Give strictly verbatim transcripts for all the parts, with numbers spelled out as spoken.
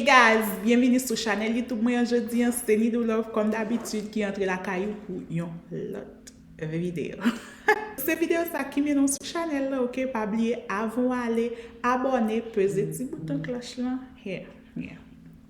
Guys, byenvini sou chanèl YouTube mwen an. Jodi an, se Nidou Love, kòm dabitid, ki antre lakay ou pou yon lòt videyo. Se videyo sa ki mennen w sou chanèl la, oke? Pa bliye, avan w ale, abòne, peze ti bouton klòch lan. Yeah, yeah.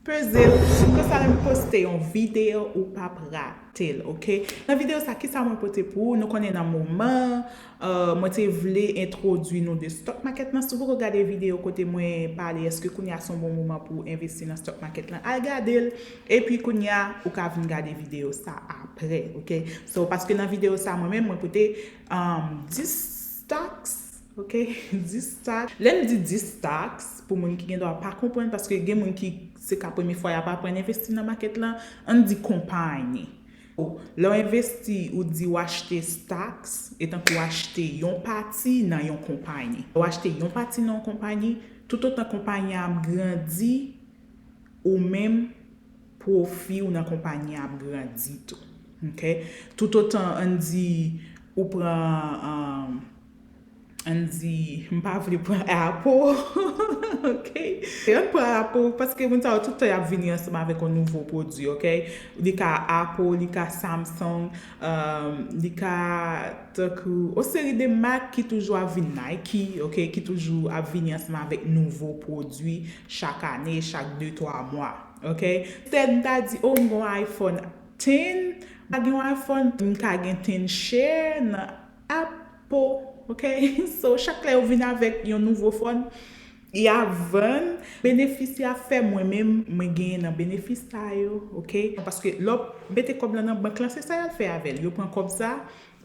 Peze l, konsa lè m poste yon videyo, ou p ap rate l, oke? Nan videyo sa, kisa mwen pote pou ou? Nou konnen nan moman, euh, mwen te vle entwodui nou de stock market lan. Si w poko gade videyo kote mwen pale, èske kounye a se yon bon moman pou w envesti nan stock market lan, al gade l. Epi kounye a, ou ka vin gade videyo sa apre, oke? So, paske nan videyo sa, mwen menm, mwen pote, um, dis stocks, oke? Dis stocks. Lè m di dis stocks, pou moun ki gen dwa pa konprann, paske gen moun ki se ka premye fwa y ap aprann envesti nan market lan, ann di konpayi. Lè w envesti, ou di w achte stocks, e tankou w achte yon pati nan yon konpayi. Lè w achte yon pati nan yon konpayi, toutotan konpayi a ap grandi, ou menm, pwofi w nan konpayi a ap grandi tou. Oke? Toutotan, ann di, ou pran, um, ann di, m pa vle pran Apple, oke? Ann pran Apple, paske moun sa yo tout tan y ap vini ansanm avèk yon nouvo pwodui, oke? Li ka Apple, li ka Samsung, um, li ka tankou yon seri de mak ki toujou ap vin, Nike, oke? Ki toujou ap vini ansanm avèk nouvo pwodui chak ane, chak de, twa mwa, oke? Instead, m ta di, oh, m gon iPhone ten, m pa gen yon iPhone, m ka gen ten share nan Apple, oke? So, chak lè yo vin avèk yon nouvo phone, y ap vann, benefis y ap fè, mwen menm, mwen genyen nan benefis sa yo, oke? Paske lè w mete kòb lan nan bank lan, se sa y al fè avè l. Yo pran kòb sa,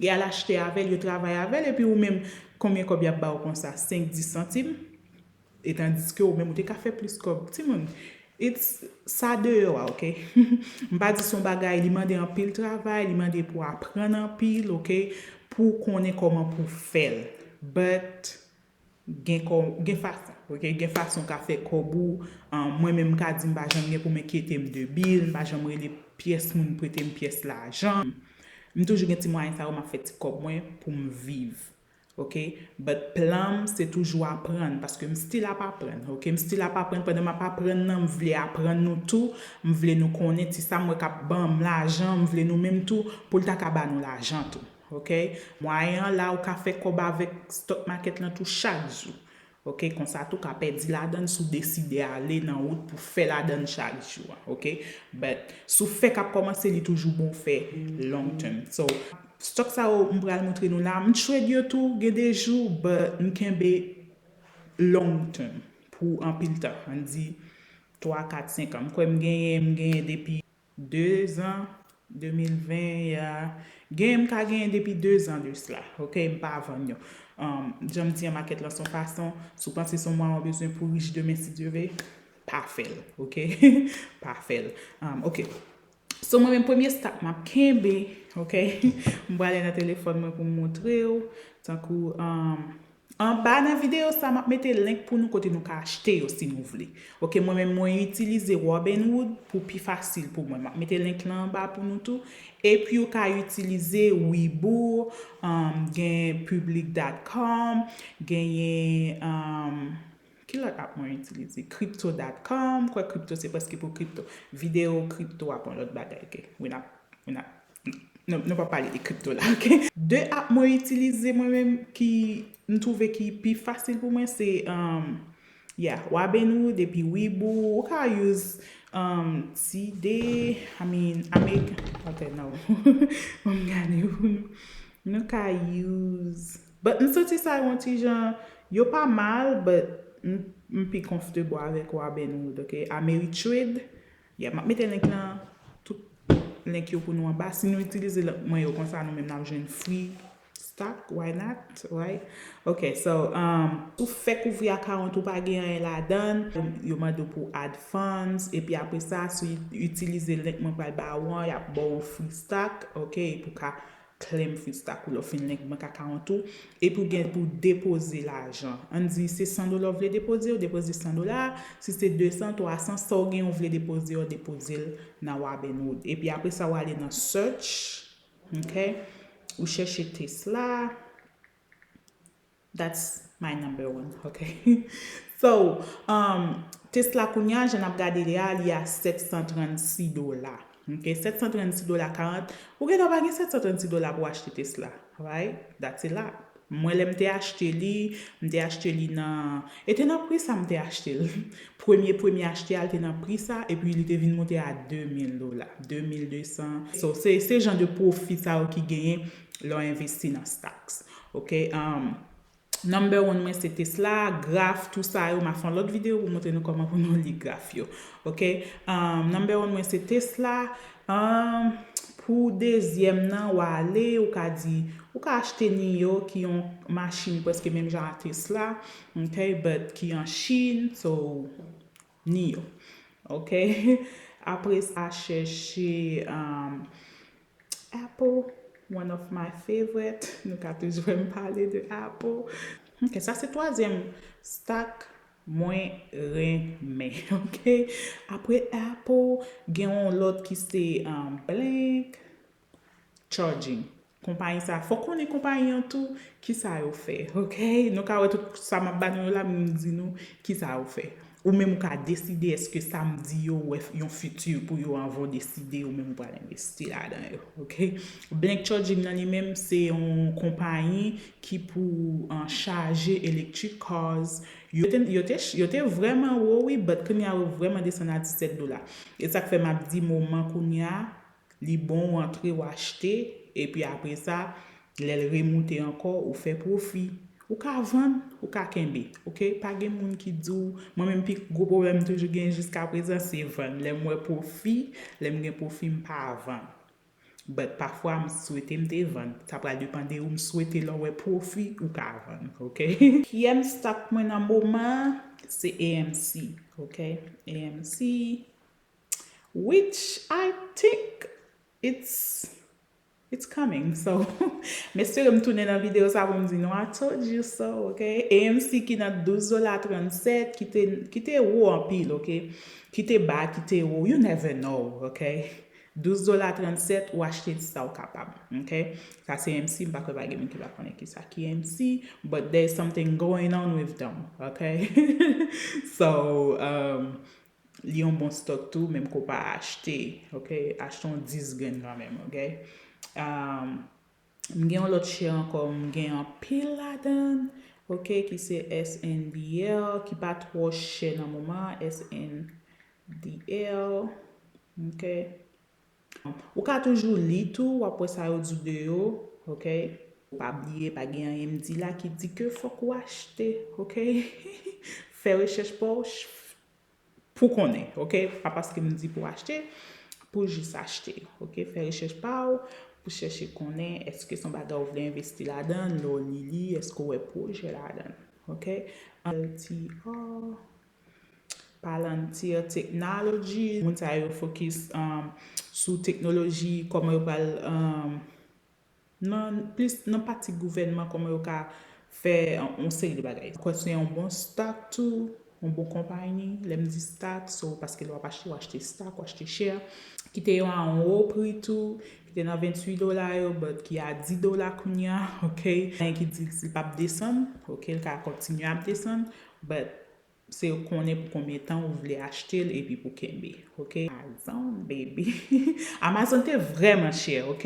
y al achte avè l, yo travay avè l, epi ou menm, konbyen kòb y ap ba w konsa? Senk, dis santim? E tandiske ou menm, ou te ka fè plis kòb. Timoun, it's, sa deyò a, oke? M pa di se yon bagay, li mande anpil travay, li mande pou w aprann anpil, oke? Pou w konnen kòman pou w fè l. But, gen kò-, gen fason, oke? Gen fason w ka fè kòb ou. Um, mwen menm, m ka di m pa janm gen pou m enkyete m de bil, m pa janm rele pyès moun prete m pyès lajan. M toujou gen ti mwayen sa yo, m ap fè ti kòb mwen pou m viv. Oke? But plan m, se toujou aprann, paske m still ap aprann, oke? M still ap aprann, pandan m ap aprann nan, m vle aprann nou tou, m vle nou konnen ti sa m wè k ap ban m lajan, m vle nou menm tou, pou l ta ka ba nou lajan tou, oke? Mwayen an la, ou ka fè kòb avèk stock market lan tou chak jou, oke? Konsa tou ka pèdi ladann si w deside ale nan wout pou fè ladann chak jou an, oke? But si w fèk ap kòmanse, li toujou bon fè long term. So, stock sa yo m pral montre nou la, m trade yo tou, gen de jou, but m kenbe long term pou anpil tan. Ann di twa, kat, senk an. M kwè m genyen, m genyen depi de zan, de mil ven, ya. Genyen m ka genyen depi de zan de sila, oke? M pa vann yo. Um, jan m di an, market lan se yon fason, si w panse se yon mwayen w bezwen pou rich demen, si Dye ve, pa fè l, oke? Pa fè l. Um, oke. So, mwen menm, premye stock m ap kenbe, oke? M prale nan telefòn mwen pou m montre w. Tankou, um, anba nan videyo sa, m ap mete link pou nou kote nou ka achte yo si nou vle. Oke, mwen menm, mwen itilize Robinhood pou pi fasil pou mwen. M ap mete link lan anba pou nou tou. Epi ou ka itilize Webull, um, gen public dot com, genyen, um, ki lòt app mwen itilize? Crypto dot com, kwè crypto se prèske pou crypto. Videyo crypto a pran lòt bagay, oke? We not, we not, nou, nou pa pale de crypto la, oke? De app mwen itilize mwen menm ki m twouve ki pi fasil pou mwen, se, um, yeah, Robinhood epi Webull. Ou ka use, um, T D, I mean, American, ok, no. Ban m gade pou nou. Nou ka use, but m santi sa yon ti jan, yo pa mal, but m, m pi comfortable avèk Robinhood, oke? Ameritrade, yeah, m ap mete link lan, tout link yo pou nou anba. Si nou itilize link mwen yo konsa, nou menm n ap jwenn free stock, why not, right? Ok, so, um, ou fèk ouvri account, ou pa gen anyen ladann, yo mande w pou add funds, epi apre sa, si w itilize link mwen pral ba ou an, y ap ba w free stock, oke, epi w ka claim free stock ou lè w fin link bank account ou, epi w gen pou depoze lajan. Ann di se san dola w vle depoze, w depoze san dola, si se de san, twa san, sa w gen w vle depoze, w depoze l nan Robinhood. Epi apre sa, w ale nan search, oke? Ou chèche Tesla. That's My number one, ok? So, um, Tesla kounye a, jan n ap gade li a, li a sèt san trannsis dola. Ok, sèt san trannsis dola karant. Ou gentan pa gen sèt san trannsis dola pou achte Tesla, right? That's a lot. Mwen, lè m te achte li, m te achte li nan, e te nan pri sa m te achte l. Premye, premye achte a, l te nan pri sa, epi li te vin monte a de mil dola, de mil de san. So, se, se jan de pwofi sa yo ki genyen lè w envesti nan stocks. Ok, um, number one mwen se Tesla, graf, tou sa yo, m a fè yon lòt videyo pou montre nou kòman pou nou li graf yo. Ok, um, number one mwen se Tesla. Um, pou dezyèm nan, w a ale, ou ka di, ou ka achte Nio, ki yon machin prèske menm jan a Tesla, ok, but ki an Chin, so, Nio. Ok, apre sa, chèche, um, Apple, one of my favorite. Nou ka toujou wè m pale de Apple. Ok, sa se twazyèm stock mwen renmen. Ok, apre Apple, gen yon lòt ki se, um, Blink Charging. Konpayi sa, fò konnen konpayi an tou, ki sa yo fè, ok? Nou ka wè tout sa m ap ba nou yo la, m di nou ki sa yo fè. Ou menm ou ka deside èske sa m di yo wè yon fiti pou yo anvan w deside ou menm ou pral envesti ladan yo, ok? Blink Charging nan li menm se yon konpayi ki pou, uh, chaje electric cars. Yo te, yo te, yo te vrèman wo wi, but kounye a yo vrèman desann a disèt dola. E sa k fè m ap di moman kounye a, li bon w antre w achte, epi apre sa, lè l remoute ankò, ou fè pwofi. Ou ka vann, ou ka kenbe, ok? Pa gen moun ki di w, mwen menm pi gwo pwoblèm m toujou gen jiska prezan, se vann. Lè m wè pwofi, lè m gen pwofi, m pa vann. But pafwa, m swete m te vann. Sa pral depann de ou, m swete lè w wè pwofi, ou ka vann, ok? Pyèm stock mwen nan moman an, se A M C, ok? A M C, which I think it's, it's coming. So, m espere m tounen nan videyo sa pou m di nou, I told you so, ok? A M C ki nan douz dola trannsèt, ki te, ki te wo anpil, ok? Ki te ba, ki te wo, you never know, ok? Douz dola trannsèt, ou achte sa ou kapab, ok? Sa se M C, m pa kwè pa gen moun ki pa konnen ki sa ki M C, but there's something going on with them, ok? So, um, li yon bon stock tou, menm ke w pa achte, ok? Achte yon dis grenn kanmenm, ok? Um, m gen yon lòt share ankò, m gen anpil ladan, ok, ki se S N D L, ki pa twò chè nan moman an, S N D L, ok? Ou ka toujou li tou, w ap wè sa yo di w de yo, ok? Pa bliye, pa gen anyen m di la ki di ke fòk ou achte, ok? Fè rechèch pa w, pou konnen, ok? Pa paske m di pou achte, pou jis achte, ok? Fè rechèch pa w, pou chèche konnen èske se yon bagay ou vle envesti ladan, lè w li li, èske w wè pwojè ladan, ok? L T R, Palantir Technology, moun sa yo fokis, um, sou teknoloji, kòman yo pral, um, nan plis nan pati gouvènman, kòman yo ka fè yon seri de bagay. Kwè se yon bon stock tou, yon bon konpayi. Lè m di stock, so paske lè w ap achte, w achte stock, w achte share. Ki te yo a yon wo pri tou, ki te nan venntuit dola yo, but ki a dis dola kounye a, ok? Gen ki di li p ap desann, ok? Li ka kontinye ap desann, but se ou konnen pou konbyen tan ou vle achte l epi pou kenbe, ok? Amazon, baby. Amazon te vrèman chè, ok?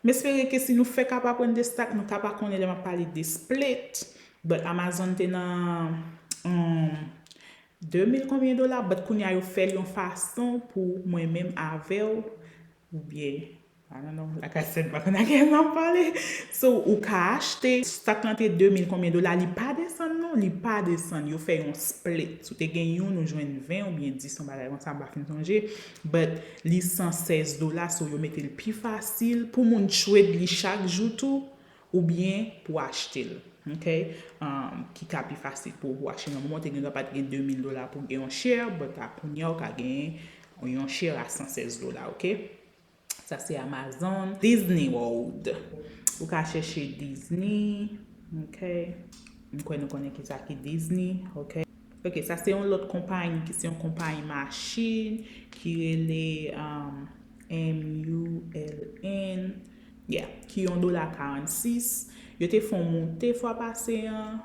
M espere ke si nou fèk ap aprann de stock, nou ka pa konnen lè m ap pale de split, but Amazon te nan, um, de mil konbyen dola, but kounye a yo fè l yon fason pou mwen menm avè w, oubyen, I don't know, like I said, m pa konn a kiyès m ap pale. So, ou ka achte, stock lan te de mil konbyen dola, li pa desann non, li pa desann, yo fè yon split. Si w te gen youn, ou jwenn ven oubyen dis, yon bagay konsa, m pa fin sonje. But li san sèz dola, so yo mete l pi fasil pou moun trade li chak jou tou, oubyen pou achte l, ok? Um, ki ka pi fasil pou ou achte nan moman, ou te gen dwa pa t gen de mil dola pou gen yon share, but a kounye a ou ka gen yon share a san sèz dola, ok? Sa se Amazon. Disney World. Ou ka chèche Disney, ok? M kwè nou konnen ki sa ki Disney, ok? Ok, sa se yon lòt konpayi ki se yon konpayi machin ki rele, um, M U L N. Yeah, ki yon dola karannsis. Yo te fè yon moute fwa pase an,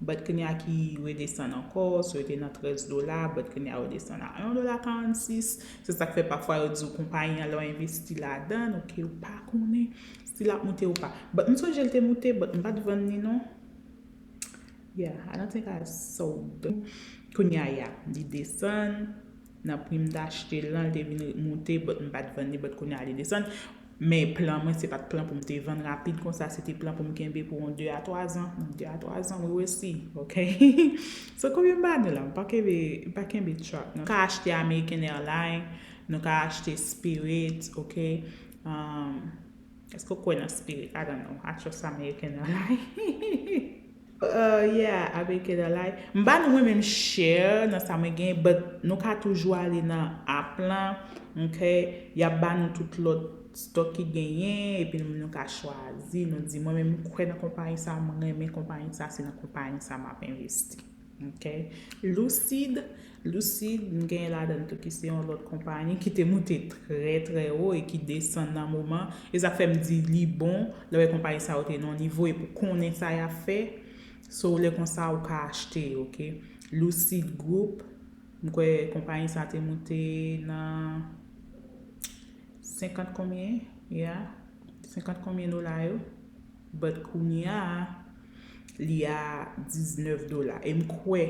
but kounye a ki redesann ankò, so yo te nan trèz dola, but kounye a yo desann a yon dola karannsis. Se sa k fè pafwa yo di w konpayi an lè w envesti ladan l, ok, ou pa konnen si l ap moute ou pa. But m sonje l te moute, but m pa t vann li non. Yeah, I don't think I sold. Kounye a, yeah, li desann. Nan pri m t achte l lan, li te vin moute, but m pa t vann li, but kounye a li desann. Men plan mwen, se pa t plan pou m te vann rapid konsa, se te plan pou m kenbe pou yon de a twa zan. Nan de a twa zan, we will see, ok? So, konbyen m ba nou la? M pa kenbe, m pa kenbe track, non. Nou ka achte American Airlines, nou ka achte Spirit, ok? Um, èske w kwè nan Spirit? I don't know. I trust American Airlines. Uh, yeah, American Airlines. M pa nou mwen menm share nan sa mwen gen, but nou ka toujou ale nan app lan, ok? Y ap ba nou tout lòt stock ki genyen, epi nou, nou ka chwazi, nou di, mwen menm m kwè nan konpayi sa, mwen renmen konpayi sa, se nan konpayi sa m ap envesti. Ok? Lucid, Lucid, m genyen ladan tou ki se yon lòt konpayi ki te moute trè, trè wo e ki desann nan moman. E sa k fè m di li bon, lè w wè konpayi sa yo te nan yon nivo epi w konnen sa y ap fè. So, lè konsa, ou ka achte, ok? Lucid Group, m kwè konpayi sa te moute nan senkant konbyen? Yeah. Senkant konbyen dola yo? But kounye a, li a diznèf dola. E m kwè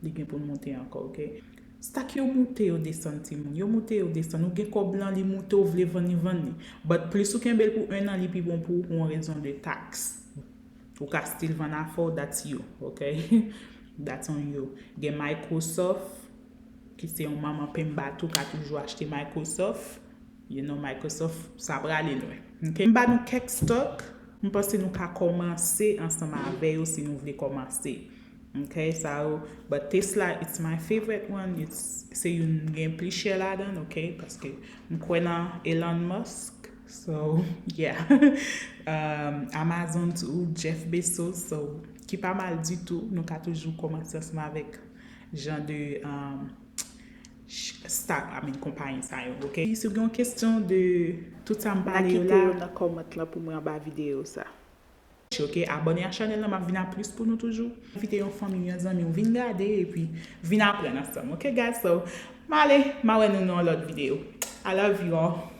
li gen pou l moute ankò, ok? Stock yo moute, yo desann, timoun. Yo moute, yo desann. Ou gen kòb lan, li moute, ou vle vann li, vann li. But plis ou kenbe l pou en an, li pi bon pou ou pou yon rezon de taks. Ou ka still vann afè w, that's you, ok? That's on you. Gen Microsoft, ki se yon manman penmba tou, ka toujou achte Microsoft. You know, Microsoft, sa prale lwen. Ok? M ba nou kèk stock, m panse nou ka kòmanse ansanm avè yo si nou vle kòmanse. Ok, sa yo, but Tesla, it's my favorite one. It's, se youn gen plis chè ladan, ok? Paske m kwè nan Elon Musk. So, yeah. Um, Amazon tou, Jeff Bezos. So, ki pa mal ditou. Nou ka toujou kòmanse ansanm avèk jan de, um, ch-, stock, I mean, konpayi sa yo, ok? Si w gen yon kesyon de tout sa m pale yo la, kite yo nan comment lan pou mwen anba videyo sa. Ok, abòne a chanèl lan, m ap vin a plis pou nou toujou. Envite yon fanmi, yon zanmi w vin gade, epi vin aprann ansanm, ok, guys? So, m ale, m a wè nou nan yon lòt videyo. I love you all.